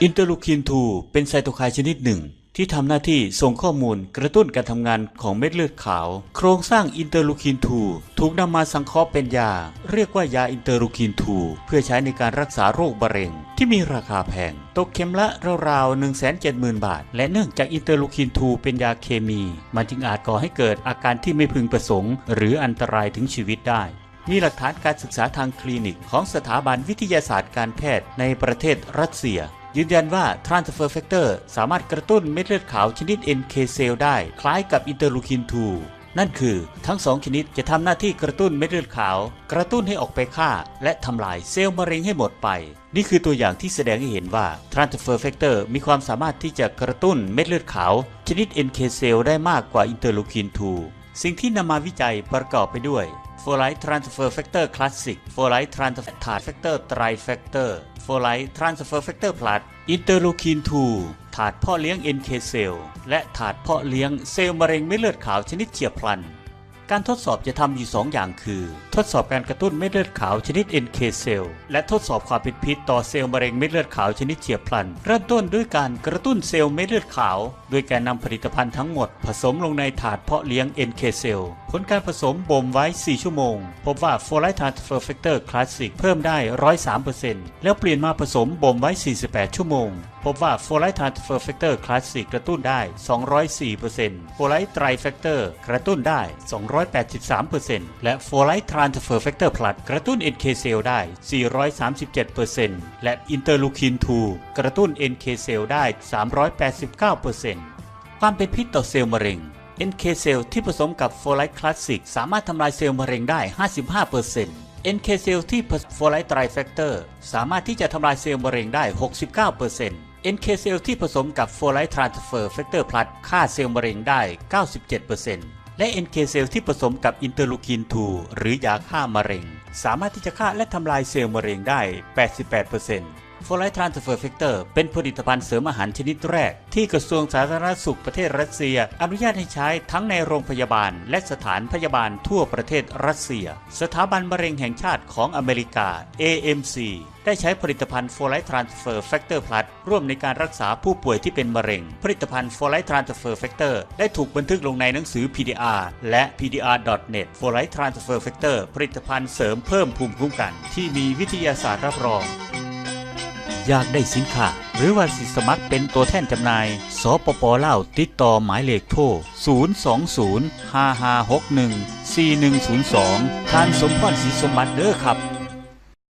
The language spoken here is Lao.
ອິນເຕີລູຄີນ ທູ ເປັນໄຊໂຕຄາຍຊະນິດໜຶ່ງ ທີ່ທຳໜ້າທີ່ສົ່ງຂໍ້ມູນກະຕຸ້ນການທຳງານຂອງເມັດເລືອດຂາວ. ໂຄງສ້າງອິນເຕີລູຄີນ ທູ ຖືກນຳມາສັງເຄາະເປັນຢາ, ຮຽກວ່າຢາອິນເຕີລູຄີນ ທູ ເພື່ອໃຊ້ໃນການລັກສາໂລກມະເຮັງທີ່ມີລາຄາແພງ, ຕົກເຂັມລະລາວໆ ໜຶ່ງແສນເຈັດໝື່ນບາດ ແລະ ເນື່ອງຈາກອິນເຕີລູຄີນ ທູ ເປັນຢາເຄມີ, ມັນຈຶ່ງອາດກໍ່ໃຫ້ເກີດອາການທີ່ໄມ່ເພິ່ງປະສົງ ຫຼື ອັນຕະລາຍເຖິງຊີວິດໄດ້. ມີຫຼັກຖານການສຶກສາທາງຄລີນິກຂອງສະຖາບັນວິທະຍາສາດການແພດໃນປະເທດຣັດເຊຍ ຢືນຢັນວ່າ transfer factor ສາມາດກະຕຸ້ນເມັດເລືອດຂາວຊະນິດ NK cell ໄດ້ຄ້າຍກັບອິນເຕີລູຄີນ ທູ. ນັ້ນຄື ທັງສອງຊະນິດຈະທຳໜ້າທີ່ກະຕຸ້ນເມັດເລືອດຂາວ, ກະຕຸ້ນໃຫ້ອອກໄປຂ້າ ແລະ ທຳລາຍເຊວມະເຮັງໃຫ້ໝົດໄປ. ນີ້ຄືຕົວຢ່າງທີ່ສະແດງໃຫ້ເຫັນວ່າ transfer factor ມີຄວາມສາມາດທີ່ຈະກະຕຸ້ນເມັດເລືອດຂາວຊະນິດ NK cell ໄດ້ມາກກວ່າອິນເຕີລູຄີນ ທູ. ສິ່ງທີ່ນຳມາວິໄຈປະກອບໄປດ້ວຍ folate transfer factor classic, folate transfer, TART factor, TRIFE factor, folate transfer factor plus, ອິນເຕີລູຄີນ ທູ, TART ເພາະລ້ຽງ NK cell ແລະ TART ເພາະລ້ຽງເຊວມະເຮັງເມັດເລືອດຂາວຊະນິດເຈຍບພລັນ. ການທົດສອບຈະທຳຢູ່ສອງຢ່າງຄື ທົດສອບການກະຕຸ້ນເມັດເລືອດຂາວຊະນິດ NK cell ແລະ ທົດສອບຄວາມເປັນພິດຕໍ່ເຊວມະເຮັງເມັດເລືອດຂາວຊະນິດເຈຍບພລັນ. ເລີ່ມຕົ້ນດ້ວຍການກະຕຸ້ນເຊວເມັດເລືອດຂາວ ດ້ວຍການນຳຜະລິດຕະພັນທັງໝົດຜະສົມລົງໃນຖາດເພາະລ້ຽງ NK cell. ຜົນການປະສົມບົ່ມໄວ້ສີ່ຊົ່ວໂມງ ພົບວ່າ folate transfer factor classic ເພີ່ມໄດ້ຮ້ອຍສາມເປີເຊັນ ແລ້ວປ່ຽນມາປະສົມບົ່ມໄວ້ສີ່ສິບແປດຊົ່ວໂມງ ພົບວ່າ folate transfer factor classic ກະຕຸ້ນໄດ້ສອງຮ້ອຍສີ່ເປີເຊັນ, folate TRIFE factor ກະຕຸ້ນໄດ້ສອງຮ້ອຍແປດສິບສາມເປີເຊັນ ແລະ folate transfer factor plus ກະຕຸ້ນ NK cell ໄດ້ສີ່ຮ້ອຍສາມສິບເຈັດເປີເຊັນ ແລະ interleukin two ກະຕຸ້ນ NK cell ໄດ້ສາມຮ້ອຍແປດສິບເກົ້າເປີເຊັນ. ຄວາມເປັນພິດຕໍ່ເຊວມະເຮັງ NK cell ທີ່ປະສົມກັບ folate classic ສາມາດທຳລາຍເຊວມະເຮັງໄດ້ຫ້າສິບຫ້າເປີເຊັນ, NK cell ທີ່ folate TRIFE factor ສາມາດທີ່ຈະທຳລາຍເຊວມະເຮັງໄດ້ຫົກສິບເກົ້າເປີເຊັນ, NK cell ທີ່ປະສົມກັບ folate transfer factor plus ຂ້າເຊວມະເຮັງໄດ້ເກົ້າສິບເຈັດເປີເຊັນ ແລະ NK cell ທີ່ປະສົມກັບ interleukin two ຫຼື ຢາຂ້າມະເຮັງ ສາມາດທີ່ຈະຂ້າ ແລະ ທຳລາຍເຊວມະເຮັງໄດ້ແປດສິບແປດເປີເຊັນ. Folate transfer factor ເປັນຜະລິດຕະພັນເສີມອາຫານຊະນິດແລກ ທີ່ກະຊວງສາທາລະນະສຸກປະເທດຣັດເຊຍອະນຸຍາດໃຫ້ໃຊ້ທັງໃນໂຮງພະຍາບານ ແລະ ສະຖານພະຍາບານທົ່ວປະເທດຣັດເຊຍ. ສະຖາບັນມະເຮັງແຫ່ງຊາດຂອງອາເມລິກາ AMC ໄດ້ໃຊ້ຜະລິດຕະພັນ folate transfer factor plus ຮ່ວມໃນການລັກສາຜູ້ປ່ວຍທີ່ເປັນມະເຮັງ. ຜະລິດຕະພັນ folate transfer factor ໄດ້ຖືກບັນທຶກລົງໃນໜັງສື PDR ແລະ PDR.net. Folate transfer factor ຜະລິດຕະພັນເສີມເພີ່ມພູມຄຸ້ມກັນທີ່ມີວິທະຍາສາດຮັບຮອງ. ຢາກໄດ້ສິນຄ້າ ຫຼືວ່າຊິສະໝັກເປັນຕົວແທນຈຳໜ່າຍ ສປປ ລາວ ຕິດຕໍ່ໝາຍເລກໂທ ສູນສອງສູນ ຫ້າຫ້າຫົກໜຶ່ງ ສີ່ໜຶ່ງສູນສອງ ທ່ານ ສົມພອນ ສີສົມບັດ ເດີຄັບ.